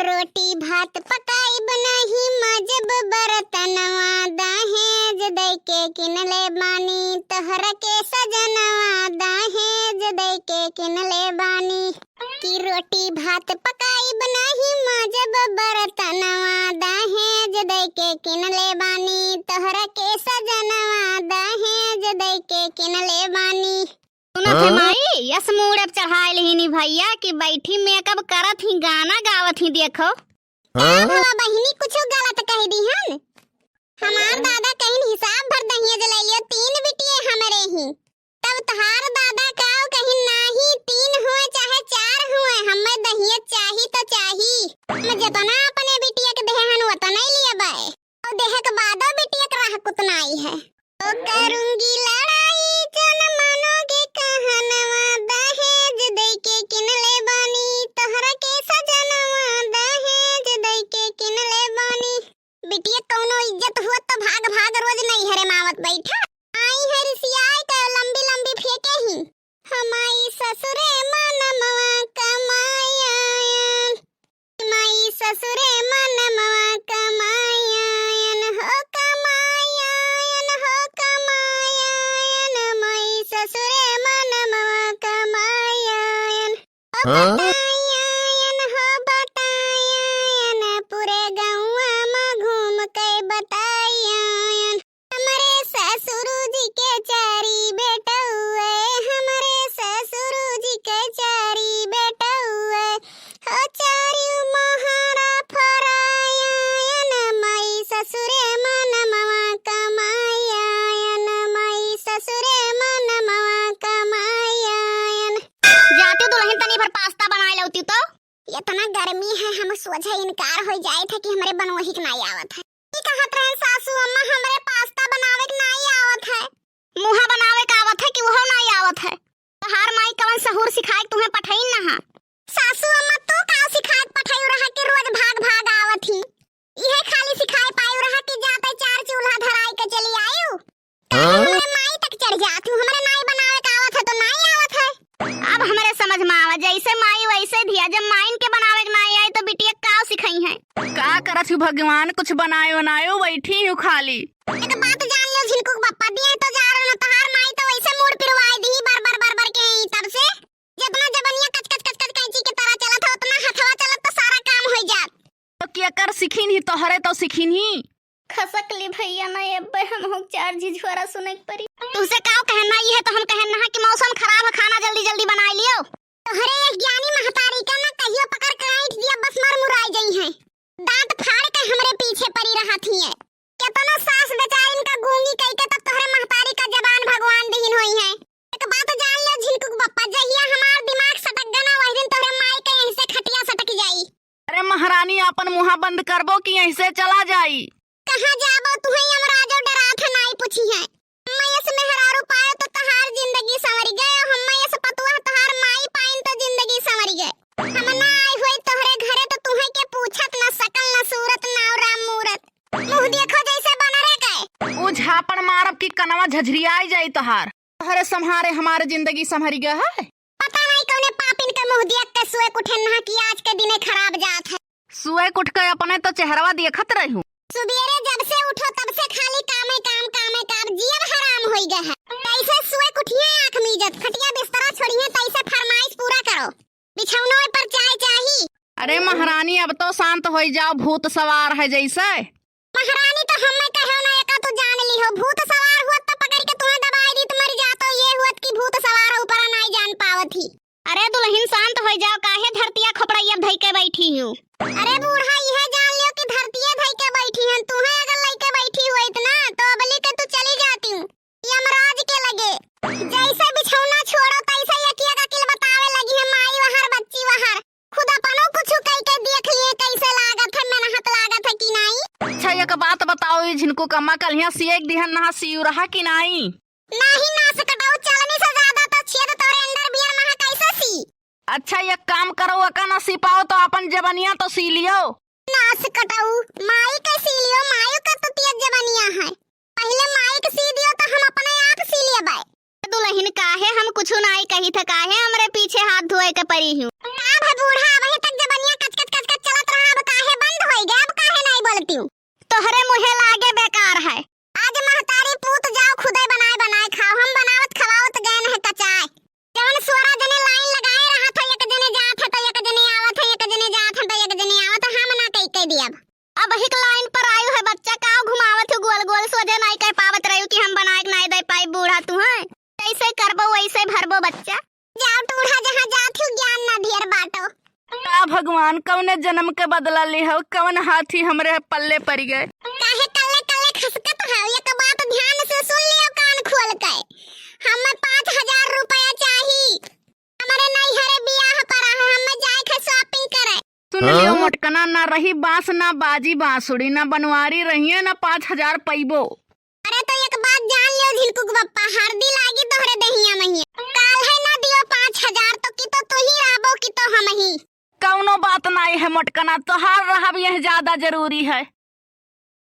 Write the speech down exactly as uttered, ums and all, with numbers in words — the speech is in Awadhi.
रोटी भात पकाइब नाही, माजब बरतनवा, दहेज दइके किनले बानी, तोहरा के सजनवा, दहेज दइके किनले बानी। कि रोटी भात पकाइब नाही, माजब बरतनवा, दहेज दइके किनले बानी, तोहरा के सजनवा, दहेज दइके किनले बानी। सुनत है हाँ? माई, यस मूड अब चढ़ाए लिहिनी भइया कि बैठी मेकअप करत ही, गाना गावत ही, देखो। हाँ? का भवा बहिनी, कुछ गलत कह दिहन? हमार दादा कहिन हिसाब भर दहेज ले लियो, तीन बिटिये हमरे ही। तब तोहार दादा काव कहिन, नाही, तीन हुए चाहे चार हुए, हमें दहेज चाही तो चाही। हम जतना अपने बिटिया के देहे हन, उतना ही लियबे। और देहे के बादो बिटिया के राह कुतनाई है। ओ करूंगी लड़ाई जन मानोगे कहनवा, दहेज देके किनले बानी, तोहरा के सजनवा, दहेज देके किनले बानी। बिटिया कौनो इज्जत हुआ तो भाग भाग रोज नैहरे मावत बैठा। आई है रिसियाई के लंबी लंबी फेंके ही। हमाई ससुरे मनमवा कमाई आयन। माई ससुरे मनमवा कमाई आयन हो, कमाई आयन हो, कमाई आयन। माई ससुरे मनमवा कमाई आयन। ओ हाँ? बटाई आयन हो, बटाई आयन। पूरे गौवा में घूम के बताई आयन। हमरे ससुर जी के चारी बेटउए, हमरे ससुर जी के चारी बेटउए, हो चारिउ मोहारा फरायन, माई ससुरे मनमवा कमायन, माई ससुरे मनमवा कमायन। जाती दुलहिन तनी भर पास्ता बनाए लौती तो। इतना गर्मी है, हम सोझे इनकार हो जाए थे कि हमरे बनवही के नाई आवत है। ई कहत रहे सासू अम्मा, हमरे पास्ता बनावे के नाई आवत है। मुहा बनावे के आवत है कि उहो नाई आवत है? तहार माई कवन सहूर सिखाए के तुहें पठइन ना हा? सासू अम्मा, तू का सिखाए के पठइउ रहा कि रोज भाग भाग आवत ही? इहे खाली सिखाए पाइउ रहा कि जाते चार चूल्हा धराई के चली आइउ। हाँ? हमरे माई तक चढ़ जात हूँ, हमरे नाई बनावे के आवत है तो नाई आवत है। अब हमरे समझ में आवा, जैसे माई वैसे धिया। जब माइन के बनावे के नाई आई तो बिटिया का सिखाई है? का करत हूँ भगवान, कुछ बनाए बनाए बैठी हूँ खाली। एक बात जान लियो झिनकू के बप्पा, दिए तो जा रहे न, तहार माई तो वैसे मूड़ पिरवाए दी बर बर बर बर के ई तब से। जितना जबनिया कच कच कच कच कैंची के तरह चलत है, उतना हथवा चलत तो सारा काम हो जात। तो केकर सिखिन ही, तोहरे तो सिखिन ही। खसक ली भैया ना, एब्बे हम हो चार झिझुआरा सुने के परी। तुमसे काव कहन ना, ये तो हम कहन ना कि मौसम खराब है, खाना जल्दी जल्दी बनाए लियो। तोहरे एक ज्ञानी महतारी का ना कहियो पकड़ के ऐंठ दिया, बस मर मुराई गई है। दांत फाड़ के हमरे पीछे परी रहत ही है। केतना सास बेचारिन का गूंगी कई के तब तोहरे महतारी का जबान भगवान दीन होई है। एक बात जान ले झिनकू के बप्पा, जहिया हमार दिमाग सटक गना वही दिन तोहरे माई के यहीं से खटिया सटक जाई। अरे महारानी, आपन मुहा बंद करबो कि यहीं से चला जाई? कहाँ जाबो तुहई यमराजो डरात है नाई पूछी है। हम्मा यस मेहरारू पायो तो तहार जिंदगी संवरी गए, हम्मा यस पतुआ तहार माई पाइन तो जिंदगी संवरी गए। हम ना आई होई तोहरे घरे तो तुहई के पूछत ना सकल ना सूरत ना राम मूरत। मुँह देखो जैसे बनरे के। उ झापड़ मारब कि कनवा झझरियाई जाई तोहार। तोहरे सम्हारे हमार जिंदगी संभरी गए है। पता नहीं कौने पापिन के मुँह देख के सुए कुठे नहा कि आज के दिने खराब जात है। सुए कुठ के अपने तो चेहरवा देखत रहू। सुबेरे जब से उठो तब से खाली कामे काम, कामे काम, जियब हराम होई गए है। कैसे सुए कुठिए आँख मीजत, खटिया बिस्तरा छोड़िए तैसे फरमाइश पूरा करो। बिछौनो पर चाय चाही। अरे महारानी, अब तो शांत होई जाओ, भूत सवार है जैसे। महारानी तो हमें कहो ना, एका तू जान ली हो, भूत सवार हुआ तो पकड़ के तुम्हें दबाई दी, तुम्हारी जातो ये हुआ कि भूत सवार हो, ऊपर नाई जान पावत ही। अरे दुलहिन शांत होई जाओ, काहे धरतिया खोपड़ैया धई के बैठी हूँ? अरे बूढ़ा, यह जान लियो कि धरतिया धई के बैठी हन, तुम्हें अगर लइके बैठी हुई इतना तो अबली के तू चली जाती हूँ। यमराज के लगे। जैसे बिछौना छोड़ो, तैसे यकिया का किल बतावे लगी है, "माई वहर, बच्ची वहर।" खुद अपनो कुछ कई के देख लिए, कैसे लागत है, मेहनत लागत है कि नाई। अच्छा, एक बात बताओ, ये झिनकू कम्मा कल हियाँ सिए के दिहन नहा सियु रहा कि नाई? नहीं नास कटाऊ, चलनी से ज्यादा तो छेद तोरे underwear में है, कैसे सी? अच्छा, एक काम करो, अका ना सी पाओ तो अपन जबनिया तो सी लियो। नास कटाऊ, माई के सी लियो, मायू का तो तेज जबनिया है। पहिले माई के सी दियो तो हम अपने आप सी लेबै। दुलहिन काहे हम कुछु नाई कही थे, काहे हमरे पीछे हाथ धोए के परी हूँ? का भे बूढ़ा, अबही तक जबनिया कच कच कच कच चलत रहा, अब अब। अब हिक लाइन पर आयु है बच्चा, काव घुमावत हो गोल गोल, सोझे नाई कह पावत रहू कि हम बनाए के नाई दे पाई बूढ़ा तू है। जैसे करबो वैसे भरबो बच्चा। जाओ टूढ़ा, जहाँ जात हो ज्ञान ना ढेर बाटो। का भगवान, कौने जन्म के बदला ले हो, कौन हाथी हमरे पल्ले पड़ गए? काहे कल्ले कल्ले खसकत हो, एक बात ध्यान से सुन लियो कान खोल के। हमें पाँच हजार रुपया चाही, हमरे नैहरे बियाह पड़ा है, हमें जाए के shopping करे। सुन लियो मोटकना, ना रही बांस, ना बाजी बांसुरी, ना बनवारी रहिए, ना पाँच हजार पइबो। अरे तो एक बात जान लियो झिलकुक बप्पा, हरदी लागी तोहरे दहिया महिया। काल है ना दियो पाँच हजार तो कि तो तू ही रहबो कि तो हम ही। कौनो बात नाई है मोटकना, तोहार रहब यह ज्यादा जरूरी है।